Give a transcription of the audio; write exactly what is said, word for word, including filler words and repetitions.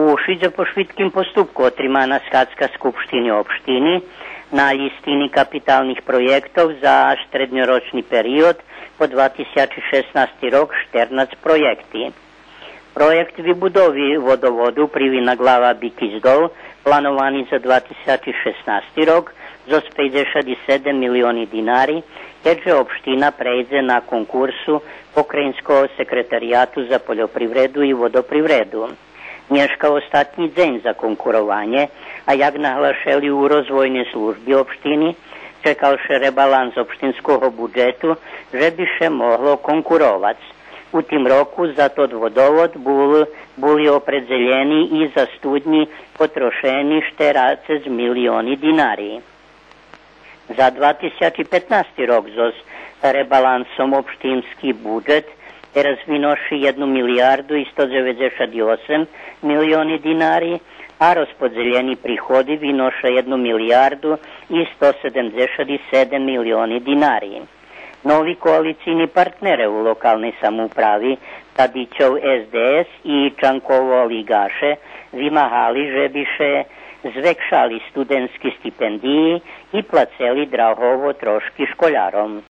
У шицко по швидким поступку отримана схадзка Скупштини општини на лїстини капиталних проєктох за штредньорочни период по два тисячи шеснасти рок, штернац проєкти. Проєкт вибудови водоводу Привина Глава — Бикич Дол, плановани за два тисячи шеснасти рок, зоз пейдзешат и седем милиони динари, кед же општина прейдзе на конкурсу Покраїнского секретарияту за польопривреду и водопривреду. Нєшка остатнї дзень за конкурованє, а як наглашели у розвойней служби општини, чекал ше ребаланс општинского буджету, же би ше могло конкуровац. У тим року за тот водовод бул-, були опредзелєни и за студнї потрошени штерацец милиони динари. За два тисячи петнасти рок зоз ребалансом општински буджет тераз виноши єдну милиярду и сто дзеведзешат и осем милиони динари, а розподзелєни приходи виноша єдну милиярду и сто седемдзешат и седем милиони динари. Нови коалицийни партнере у локалней самоуправи, Тадичов С Д С и Чанково Лигаше, вимагали же би ше звекшали студентски стипендиї и плацели драгово трошки школяром.